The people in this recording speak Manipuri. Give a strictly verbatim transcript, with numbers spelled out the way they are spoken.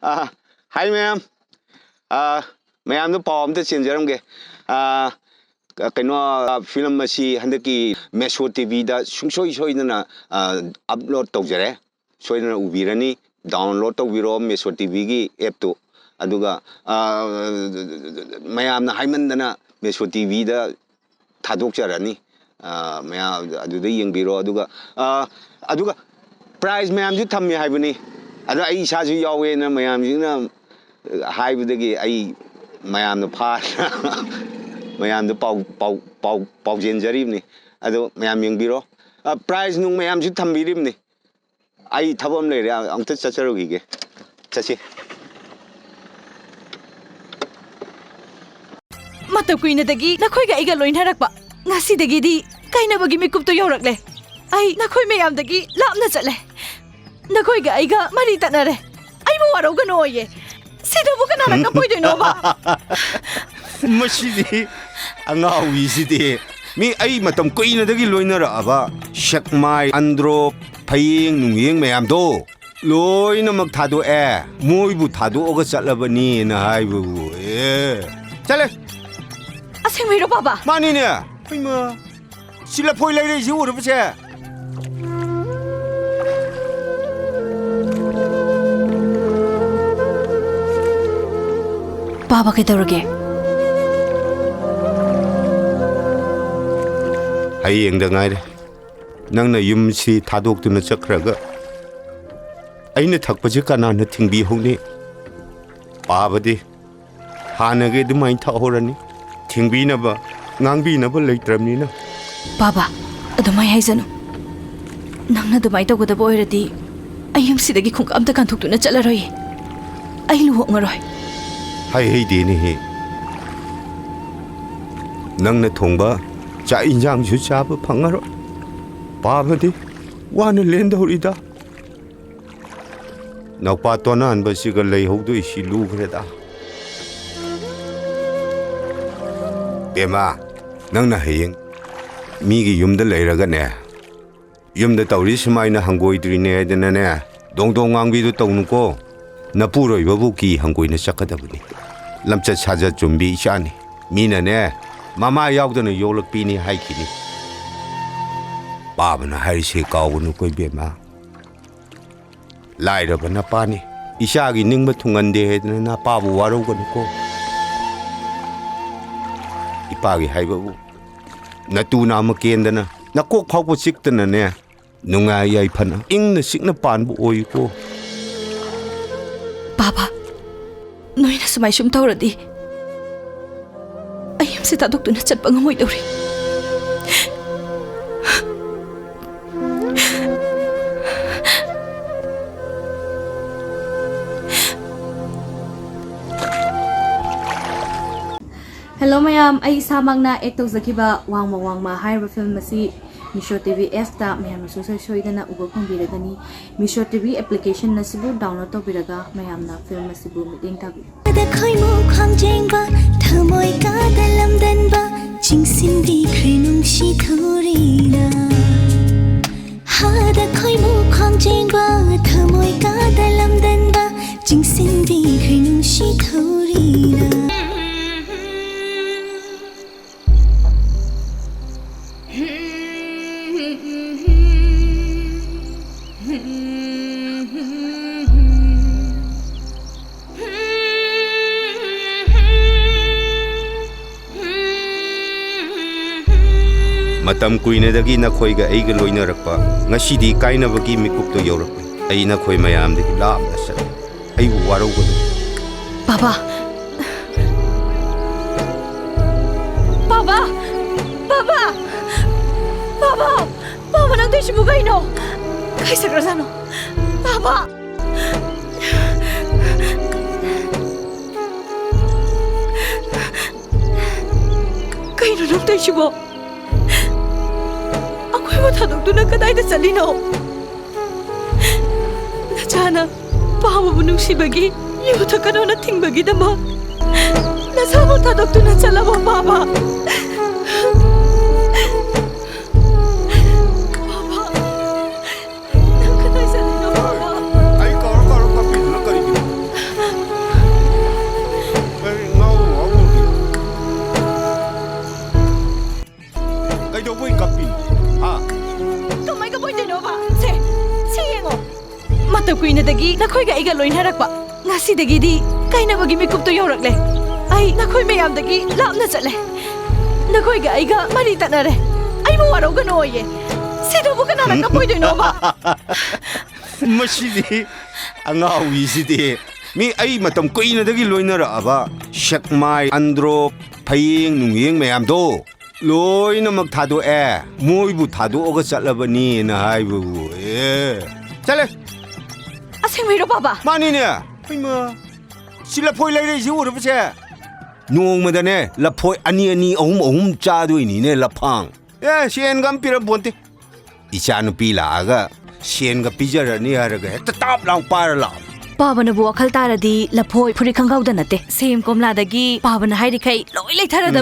ꯑꯥ, ꯍꯥꯏ ꯃꯌꯥꯝ꯫ ꯑꯥ, ꯃꯌꯥꯝꯗ ꯄꯥꯎ ꯑꯝꯇ ꯆꯦꯟꯖꯔꯝꯒꯦ꯫ ꯑꯥ, ꯀꯩꯅꯣ, ꯐꯤꯂꯝ ꯑꯁꯤ ꯍꯟꯗꯛꯀꯤ ꯃꯦꯁꯣ ꯇꯤꯚꯤꯗ ꯁꯨꯡꯁꯣꯏ ꯁꯣꯏꯗꯅ, ꯑꯥ, ꯑꯞꯂꯣꯗ ꯇꯧꯖꯔꯦ꯫ ꯁꯣꯏꯗꯅ ꯎꯕꯤꯔꯅꯤ꯫ ꯗꯥꯎꯟꯂꯣꯗ ꯇꯧꯕꯤꯔꯣ ꯃꯦꯁꯣ ꯇꯤꯚꯤꯒꯤ ꯑꯦꯞꯇꯨ꯫ ꯑꯗꯨꯒ, ꯑꯥ, ꯃꯌꯥꯝꯅ ꯍꯥꯏꯃꯟꯗꯅ ꯃꯦꯁꯣ ꯇꯤꯚꯤꯗ ꯊꯥꯗꯣꯛꯆꯔꯅꯤ꯫ ꯑꯥ, ꯃꯌꯥꯝ ꯑꯗꯨꯗ ꯌꯦꯡꯕꯤꯔꯣ꯫ ꯑꯗꯨꯒ, ꯑꯥ, ꯑꯗꯨꯒ ꯄ꯭ꯔꯥꯏꯖ ꯃꯌꯥꯝꯁꯨ ꯊꯝꯃꯤ ꯍꯥꯏꯕꯅꯤ꯫ ꯑꯗꯣ ꯑꯩ ꯏꯁꯥꯁꯨ ꯌꯥꯎꯋꯦꯅ ꯃꯌꯥꯝꯁꯤꯅ ꯍꯥꯏꯕꯗꯒꯤ ꯑꯩ ꯃꯌꯥꯝꯅ ꯐꯥ-, ꯃꯌꯥꯝꯗ ꯄꯥꯎ, ꯄꯥꯎ, ꯄꯥꯎ, ꯄꯥꯎꯖꯦꯟꯖꯔꯤꯕꯅꯤ꯫ ꯑꯗꯣ ꯃꯌꯥꯝ ꯌꯦꯡꯕꯤꯔꯣ꯫ ꯑꯥ, ꯄ꯭ꯔꯥꯏꯖ ꯅꯨꯡ ꯃꯌꯥꯝꯁꯨ ꯊꯝꯕꯤꯔꯤꯕꯅꯤ꯫ ꯑꯩ ꯊꯕꯛ ꯑꯃ ꯂꯩꯔꯦ, ꯑꯃꯨꯛꯇ ꯆꯠꯆꯔꯨꯈꯤꯒꯦ꯫ ꯆꯠꯁꯤ꯫ ꯃꯇꯝ ꯀꯨꯏꯅꯗꯒꯤ ꯅꯈꯣꯏꯒ ꯑꯩꯒ ꯂꯣꯏꯅꯔꯛꯄ, ꯉꯁꯤꯗꯒꯤꯗꯤ ꯀꯥꯏꯅꯕꯒꯤ ꯃꯤꯀꯨꯞꯇꯨ ꯌꯧꯔꯛꯂꯦ꯫ ꯑꯩ ꯅꯈꯣꯏ ꯃꯌꯥꯝꯗꯒꯤ ꯂꯥꯞꯅ ꯆꯠꯂꯦ꯫ ꯅꯈꯣꯏꯒ ꯑꯩꯒ ꯃꯔꯤ ꯇꯠꯅꯔꯦ꯫ ꯑꯩꯕꯨ ꯋꯥꯔꯧꯒꯅꯨ ꯑꯣꯏꯌꯦ꯫ ꯁꯤꯗꯕꯨ ꯀꯅꯥꯅ ꯀꯞꯄꯣꯏꯗꯣꯏꯅꯣꯕ? ꯃꯁꯤꯗꯤ, ꯑꯉꯥꯎꯕꯤꯁꯤꯗꯤ꯫ ꯃꯤ ꯑꯩ ꯃꯇꯝ ꯀꯨꯏꯅꯗꯒꯤ ꯂꯣꯏꯅꯔꯛꯑꯕ ꯁꯦꯛꯃꯥꯏ, ꯑꯟꯗ꯭ꯔꯣ, ꯐꯌꯦꯡ ꯅꯨꯡꯌꯦꯡ ꯃꯌꯥꯝꯗꯣ ꯂꯣꯏꯅꯃꯛ ꯊꯥꯗꯣꯛꯑꯦ꯫ ꯃꯣꯏꯕꯨ ꯊꯥꯗꯣꯛꯑꯒ ꯆꯠꯂꯕꯅꯤꯅ ꯍꯥꯏꯕꯕꯨ, ꯑꯦ꯫ ꯆꯠꯂꯦ꯫ ꯑꯁꯦꯡꯕꯩꯔꯣ, ꯄꯥꯕ? ꯃꯥꯅꯤꯅꯦ꯫ ꯍꯩꯃꯥ꯫ ꯁꯤ ꯂꯐꯣꯏ ꯂꯩꯔꯛꯏꯁꯤ ꯎꯔꯕꯁꯦ? ꯄꯥꯕ, ꯀꯩꯗꯧꯔꯒꯦ? ꯍꯌꯦꯡꯗ ꯉꯥꯏꯔꯦ꯫ ꯅꯪꯅ ꯌꯨꯝꯁꯤ ꯊꯥꯗꯣꯛꯇꯨꯅ ꯆꯠꯈ꯭ꯔꯒ ꯑꯩꯅ ꯊꯛꯄꯁꯤ ꯀꯅꯥꯅ ꯊꯤꯡꯕꯤꯍꯧꯅꯤ? ꯄꯥꯕꯗꯤ ꯍꯥꯟꯅꯒꯤ ꯑꯗꯨꯃꯥꯏꯅ ꯊꯛꯍꯧꯔꯅꯤ꯫ ꯊꯤꯡꯕꯤꯅꯕ, ꯉꯥꯡꯕꯤꯅꯕ ꯂꯩꯇ꯭ꯔꯕꯅꯤꯅ꯫ ꯄꯥꯕ, ꯑꯗꯨꯃꯥꯏ ꯍꯥꯏꯖꯅꯨ꯫ ꯅꯪꯅ ꯑꯗꯨꯃꯥꯏ ꯇꯧꯒꯗꯕ ꯑꯣꯏꯔꯗꯤ ꯑꯩ ꯌꯨꯝꯁꯤꯗꯒꯤ ꯈꯣꯡꯀꯥꯞ ꯑꯝꯇ ꯀꯥꯟꯊꯣꯛꯇꯨꯅ ꯆꯠꯂꯔꯣꯏꯌꯦ꯫ ꯑꯩ ꯂꯨꯍꯣꯡꯉꯔꯣꯏ꯫ ꯍꯥꯏ ꯍꯩꯗꯦꯅꯦꯍꯦ꯫ ꯅꯪꯅ ꯊꯣꯡꯕ ꯆꯥꯛ ꯏꯟꯖꯥꯡꯁꯨ ꯆꯥꯕ ꯐꯪꯉꯔꯣꯏ꯫ ꯄꯥꯕꯗꯤ ꯋꯥꯅ ꯂꯦꯟꯗꯧꯔꯤꯗ꯫ ꯅꯧꯄꯥ ꯇꯣꯅꯥꯟꯕꯁꯤꯒ ꯂꯩꯍꯧꯗꯣꯏꯁꯤ ꯂꯨꯈ꯭ꯔꯦꯗ꯫ ꯕꯦꯝꯃ, ꯅꯪꯅ ꯍꯌꯦꯡ ꯃꯤꯒꯤ ꯌꯨꯝꯗ ꯂꯩꯔꯒꯅꯦ, ꯌꯨꯝꯗ ꯇꯧꯔꯤ ꯁꯨꯃꯥꯏꯅ ꯍꯪꯒꯣꯏꯗ꯭ꯔꯤꯅꯦ ꯍꯥꯏꯗꯅꯅꯦ, ꯗꯣꯡ ꯗꯣꯡ ꯉꯥꯡꯕꯤꯗꯨ ꯇꯧꯅꯨꯀꯣ꯫ ꯅꯄꯨꯔꯣꯏꯕꯕꯨ ꯀꯤ ꯍꯪꯒꯣꯏꯅ ꯆꯠꯀꯗꯕꯅꯤ꯫ ꯂꯝꯆꯠ ꯁꯥꯖꯠ ꯆꯨꯝꯕꯤ ꯏꯆꯥꯅꯤ꯫ ꯃꯤꯅꯅꯦ, ꯃꯃꯥ ꯌꯥꯎꯗꯅ ꯌꯣꯛꯂꯛꯄꯤꯅꯤ ꯍꯥꯏꯈꯤꯅꯤ꯫ ꯄꯥꯕꯅ ꯍꯥꯏꯔꯤꯁꯦ ꯀꯥꯎꯒꯅꯨꯀꯣ ꯏꯕꯦꯝꯃ꯫ ꯂꯥꯏꯔꯕ ꯅꯄꯥꯅꯤ꯫ ꯏꯆꯥꯒꯤ ꯅꯤꯡꯕ ꯊꯨꯡꯍꯟꯗꯦ ꯍꯥꯏꯗꯅ ꯅꯄꯥꯕꯨ ꯋꯥꯔꯧꯒꯅꯨꯀꯣ꯫ ꯏꯄꯥꯒꯤ ꯍꯥꯏꯕꯕꯨ ꯅꯇꯨ ꯅꯥꯝꯃ ꯀꯦꯟꯗꯅ ꯅꯀꯣꯛ ꯐꯥꯎꯕ ꯆꯤꯛꯇꯅꯅꯦ, ꯅꯨꯡꯉꯥꯏ ꯌꯥꯏꯐꯅ ꯏꯪꯅ ꯆꯤꯛꯅ ꯄꯥꯟꯕ ꯑꯣꯏꯌꯨꯀꯣ꯫ ꯕꯥꯕꯥ, ꯅꯣꯏꯅ ꯁꯨꯃꯥꯏ ꯁꯨꯝ ꯇꯧꯔꯗꯤ ꯑꯩ ꯌꯨꯝꯁꯦ ꯊꯥꯗꯣꯛꯇꯨꯅ ꯆꯠꯄ ꯉꯝꯃꯣꯏꯗꯧꯔꯤ꯫ Hello ꯃꯌꯥꯝ, ꯑꯩ ꯏꯁꯥꯃꯛꯅ ꯑꯦꯛ ꯇꯧꯖꯈꯤꯕ ꯋꯥꯡꯃ ꯋꯥꯡꯃ ꯍꯥꯏꯔꯤꯕ ꯐꯤꯂꯝ ꯑꯁꯤ ꯃꯤꯁꯣ ꯇꯤ ꯚꯤ ꯑꯦꯞꯇ ꯃꯌꯥꯝꯅ ꯁꯨꯡꯁꯣꯏ ꯁꯣꯏꯗꯅ ꯎꯕ ꯐꯪꯕꯤꯔꯒꯅꯤ꯫ ꯃꯤꯁꯣ ꯇꯤ ꯚꯤ ꯑꯦꯄ꯭ꯂꯤꯀꯦꯁꯟ ꯑꯁꯤꯕꯨ ꯗꯥꯎꯟꯂꯣꯗ ꯇꯧꯕꯤꯔꯒ ꯃꯌꯥꯝꯅ ꯐꯤꯂꯝ ꯑꯁꯤꯕꯨ ꯃꯤꯠꯌꯦꯡ ꯇꯥꯕꯤꯌꯨ꯫ ꯍꯥꯗ ꯈꯣꯏꯃꯨ ꯈ꯭ꯋꯥꯡꯖꯦꯡꯕ, ꯊꯃꯣꯏ ꯀꯥꯗ ꯂꯝꯗꯟꯕ, ꯆꯤꯡꯁꯤꯟꯕꯤꯈ꯭ꯔꯦ ꯅꯨꯡꯁꯤ ꯊꯧꯔꯤꯅ꯫ ꯍꯥꯗ ꯈꯣꯏꯃꯨ ꯈ꯭ꯋꯥꯡꯖꯦꯡꯕ, ꯊꯃꯣꯏ ꯀꯥꯗ ꯂꯝꯗꯟꯕ, ꯆꯤꯡꯁꯤꯟꯕꯤꯈ꯭ꯔꯦ ꯅꯨꯡꯁꯤ ꯊꯧꯔꯤꯅ꯫ ꯃꯇꯝ ꯀꯨꯏꯅꯗꯒꯤ ꯅꯈꯣꯏꯒ ꯑꯩꯒ ꯂꯣꯏꯅꯔꯛꯄ, ꯉꯁꯤꯗꯤ ꯀꯥꯏꯅꯕꯒꯤ ꯃꯤꯀꯨꯞꯇꯨ ꯌꯧꯔꯛꯂꯦ꯫ ꯑꯩ ꯅꯈꯣꯏ ꯃꯌꯥꯝꯗꯒꯤ ꯂꯥꯞꯅ ꯆꯠꯂꯦ꯫ ꯑꯩꯕꯨ ꯋꯥꯔꯧꯒꯅꯨ꯫ ꯕꯥꯕꯥ! ꯕꯥꯕꯥ! ꯕꯥꯕꯥ! ꯕꯥꯕꯥ! ꯕꯥꯕꯥ, ꯅꯪ ꯇꯧꯏꯁꯤꯕꯨ ꯀꯩꯅꯣ? ꯀꯥꯏ ꯆꯠꯈ꯭ꯔꯖꯥꯠꯅꯣ? ꯕꯥꯕꯥ! ꯀꯩꯅꯣ ꯅꯪ ꯇꯧꯏꯁꯤꯕꯣ? ꯑꯩꯈꯣꯏꯕꯨ ꯊꯥꯗꯣꯛꯇꯨꯅ ꯀꯗꯥꯏꯗ ꯆꯠꯂꯤꯅꯣ? ꯅꯆꯥꯅ ꯄꯥꯕꯕꯨ ꯅꯨꯡꯁꯤꯕꯒꯤ ꯌꯨ ꯊꯛꯀꯅꯣꯅ ꯊꯤꯡꯕꯒꯤꯗꯃꯛ ꯅꯁꯥꯕꯨ ꯊꯥꯗꯣꯛꯇꯨꯅ ꯆꯠꯂꯕꯣ, ꯄꯥꯕ? ꯄꯥꯕ, ꯅꯪ ꯀꯗꯥꯏ ꯆꯠꯂꯤꯅꯣ, ꯄꯥꯕ? ꯑꯩ ꯀꯧꯔ ꯀꯧꯔ ꯀꯞꯄꯤꯗꯨꯅ ꯀꯔꯤꯒꯤꯅꯣ? ꯅꯈꯣꯏꯒ ꯑꯩꯒ ꯂꯣꯏꯅꯔꯛꯄ ꯉꯁꯤꯗꯒꯤꯗꯤ ꯀꯥꯏꯅꯕꯒꯤ ꯃꯤꯀꯨꯞꯇꯨ ꯌꯧꯔꯛꯂꯦ꯫ ꯑꯩ ꯅꯈꯣꯏ ꯃꯌꯥꯝꯗꯒꯤ ꯂꯥꯞꯅ ꯆꯠꯂꯦ꯫ ꯅꯈꯣꯏꯒ ꯑꯩꯒ ꯃꯔꯤ ꯇꯠꯅꯔꯦ꯫ ꯑꯩꯕꯨ ꯋꯥꯔꯧꯒꯅꯨ ꯑꯣꯏꯌꯦ꯫ ꯁꯤꯗꯕꯨ ꯀꯅꯥꯅ ꯀꯞꯄꯣꯏꯗꯣꯏꯅꯣꯕ? ꯃꯁꯤꯗꯤ ꯑꯉꯥꯎꯕꯤꯁꯤꯗꯤ꯫ ꯃꯤ ꯑꯩ ꯃꯇꯝ ꯀꯨꯏꯅꯗꯒꯤ ꯂꯣꯏꯅꯔꯛꯑꯕ ꯁꯦꯛꯃꯥꯏ, ꯑꯟꯗ꯭ꯔꯣ, ꯐꯌꯦꯡ ꯅꯨꯡꯌꯦꯡ ꯃꯌꯥꯝꯗꯣ ꯂꯣꯏꯅꯃꯛ ꯊꯥꯗꯣꯛꯑꯦ꯫ ꯃꯣꯏꯕꯨ ꯊꯥꯗꯣꯛꯑꯒ ꯆꯠꯂꯕꯅꯤꯅ ꯍꯥꯏꯕꯕꯨ꯫ ꯑꯦ, ꯆꯠꯂꯦ꯫ ꯑꯁꯦꯡꯕꯩꯔꯣ, ꯄꯥꯕ? ꯃꯥꯅꯤꯅꯦ꯫ ꯍꯩꯃꯥ, ꯁꯤ ꯂꯐꯣꯏ ꯂꯩꯔꯛꯏꯁꯤ ꯎꯔꯕꯁꯦ? ꯅꯣꯡꯃꯗꯅꯦ ꯂꯐꯣꯏ ꯑꯅꯤ ꯑꯅꯤ, ꯑꯍꯨꯝ ꯑꯍꯨꯝ ꯆꯥꯗꯣꯏꯅꯤꯅꯦ, ꯂꯐꯥꯡ꯫ ꯑꯦ, ꯁꯦꯟꯒ ꯑꯃ ꯄꯤꯔꯝꯄꯣꯟꯇꯦ꯫ ꯏꯆꯥꯅꯨꯄꯤ ꯂꯥꯛꯑꯒ ꯁꯦꯟꯒ ꯄꯤꯖꯔꯅꯤ ꯍꯥꯏꯔꯒ ꯍꯦꯛꯇ ꯇꯥꯞ ꯂꯥꯎ ꯄꯥꯏꯔ ꯂꯥꯛꯑꯣ꯫ ꯄꯥꯕꯅꯕꯨ ꯋꯥꯈꯜ ꯇꯥꯔꯗꯤ ꯂꯐꯣꯏ ꯐꯨꯔꯤꯠ ꯈꯪꯒꯥꯎꯗ ꯅꯠꯇꯦ, ꯁꯦꯝ ꯀꯣꯝꯂꯥꯗꯒꯤ ꯄꯥꯕꯅ ꯍꯥꯏꯔꯤꯈꯩ ꯂꯣꯏ ꯂꯩꯊꯔꯗꯕꯅꯤ꯫